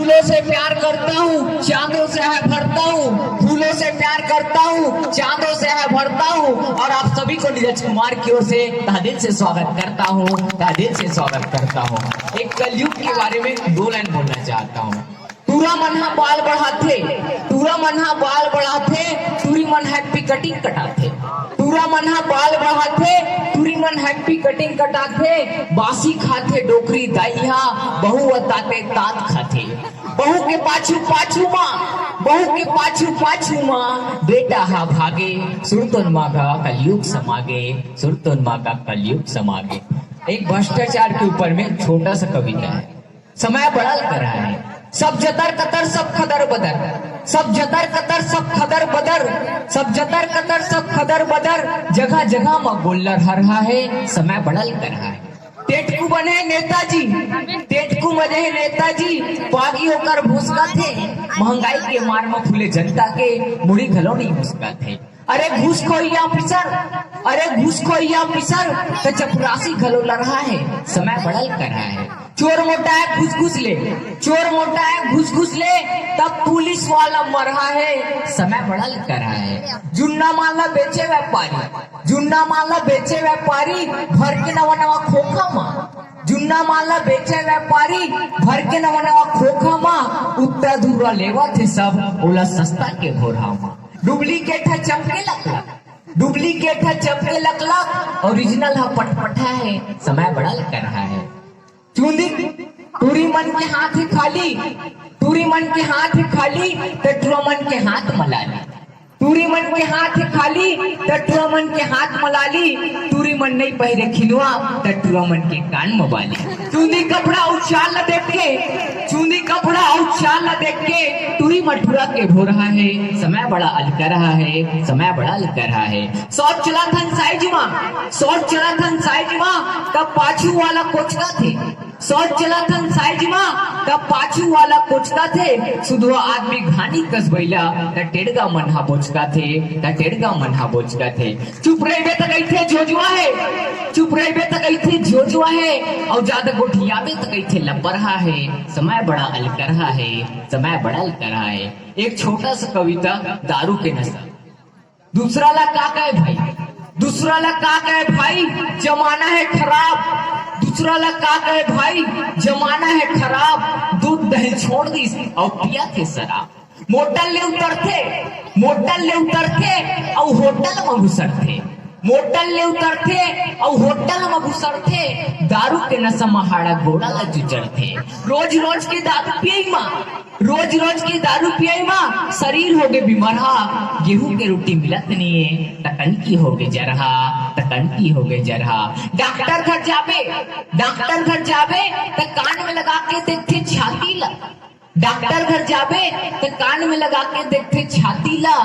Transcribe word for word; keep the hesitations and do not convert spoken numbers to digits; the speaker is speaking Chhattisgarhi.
फूलों से प्यार करता हूँ, चांदों से है भरता हूँ। फूलों से प्यार करता हूँ, चांदों से है भरता हूँ। और आप सभी को नीरज कुमार की ओर से तहे दिल से स्वागत करता हूँ, तहे दिल से स्वागत करता हूँ। एक कलयुग के बारे में दो लाइन बोलना चाहता हूँ। टूरा मन हा बाल बढ़ाथे, टूरा मन हा बाल बढ़ाथे, टूरी मन हैप्पी कटिंग कटाथे। टूरा मन हा बाल बढ़ाथे, टूरी मन हैप्पी कटिंग कटाथे। बासी खाथे डोकरी दाई हा, बहू अताते तात खाथे। बहू के पाछू पाछू मा, बहू के पाछू पाछू मा, बेटा हा भागे, सुरतोन मागा कलयुग समागे, सुरतोन मागा कलयुग समागे। एक भ्रष्टाचार के ऊपर में छोटा सा कविता है। समय बड़ा लकरहा है। सब जतर कतर, सब खदर बदर, सब जतर कतर, सब खदर बदर, सब जतर कतर, सब खदर बदर, जगह जगह म गोल्लर हरहा है। समय बड़ा लकरहा है। टेटकू बने नेताजी, टेटकू बने नेताजी, पागी होकर भुसकाथे। महंगाई के मार म फूले जनता के मुड़ी घलो नहीं मुस्काथे। अरे घूसखोरी ऑफिसर, अरे घूसखोरी ऑफिसर, त चपरासी घलो लरहा है। समय बड़ा लकरहा है। चोर मोटा है घुस घुस ले, चोर मोटा है घुस घुस ले, तब पुलिस वाला मरहा है। समय बड़ा लकरहा है। जुन्ना माल ला बेचे व्यापारी, जुन्ना माल ला बेचे व्यापारी, भर के नवा नवा खोखा मा। जुन्ना माल ला बेचे व्यापारी, भर के नवा नवा खोखा मा। उत्तरा धुर्रा लेवत हे सब, ओला सस्ता के भोरहा मा। डुप्लीकेट ह चपके लकलक, डुप्लीकेट ह चपके लकलक, ओरिजिनल ह पटपटा है। समय बड़ा लकरहा है। चूंदी टूरी मन के हाथ हे खाली, टूरी मन के हाथ हे खाली, त टूरा मन के हाथ म लाली। टूरी मन के हाथ हे खाली, त टूरा मन के हाथ म लाली। टूरी मन नहीं पहिरे खिलवा, त टूरा मन के कान म बाली। चूंदी कपड़ा अउ चाल ल देख के, चूंदी कपड़ा अउ चाल ल देख के, टूरी म टूरा के भोरहा है। समय बड़ा अलकरहा है, समय बड़ा अलकरहा है। शॉर्ट चलाथन साइज मा, शॉर्ट चलाथन साइज मा, तब पाछू वाला कोचकाथे। शॉर्ट चलाथन साइज मा, तब पाछू वाला कोचकाथे। सुधवा आदमी घानी कस बइला, त टेड़गा मन हा बोचकाथे, त टेड़गा मन हा बोचकाथे। चुप रहिबे त कहिथे जोजवा हे, चुप रहिबे त कहिथे जोजवा हे, अउ जादा गोठियाबे त कहिथे लपरहा हे। समय बड़ा अलकरहा हे, समय बड़ा अलकरहा हे। एक छोटा सा कविता, दारू के नशा। दूसरा ला का कहे भाई, दूसरा ला का कहे भाई, जमाना है खराब। दूसरा ला का कहे भाई, जमाना है खराब। दूध दही छोड़ दिस अउ पियाथे शराब। मोटर ले उतरथे, मोटर ले उतरथे अउ होटल म घुसरथे। मोटर ले उतरथे अउ होटल म घुसरथे। दारू के नशा म हाड़ा गोड़ा ला जुजरथे। रोज रोज के दारू पियई मा, रोज रोज के दारू पियई मा शरीर होगे बिमरहा। गेहूं के रोटी मिलत नइये, त कनकी होगे जरहा, त कनकी होगे जरहा। डॉक्टर घर जाबे, डॉक्टर घर जाबे, त कान में लगा के देखथे छाती ला। डॉक्टर घर जाबे, त कान में लगा के देखथे छाती ला।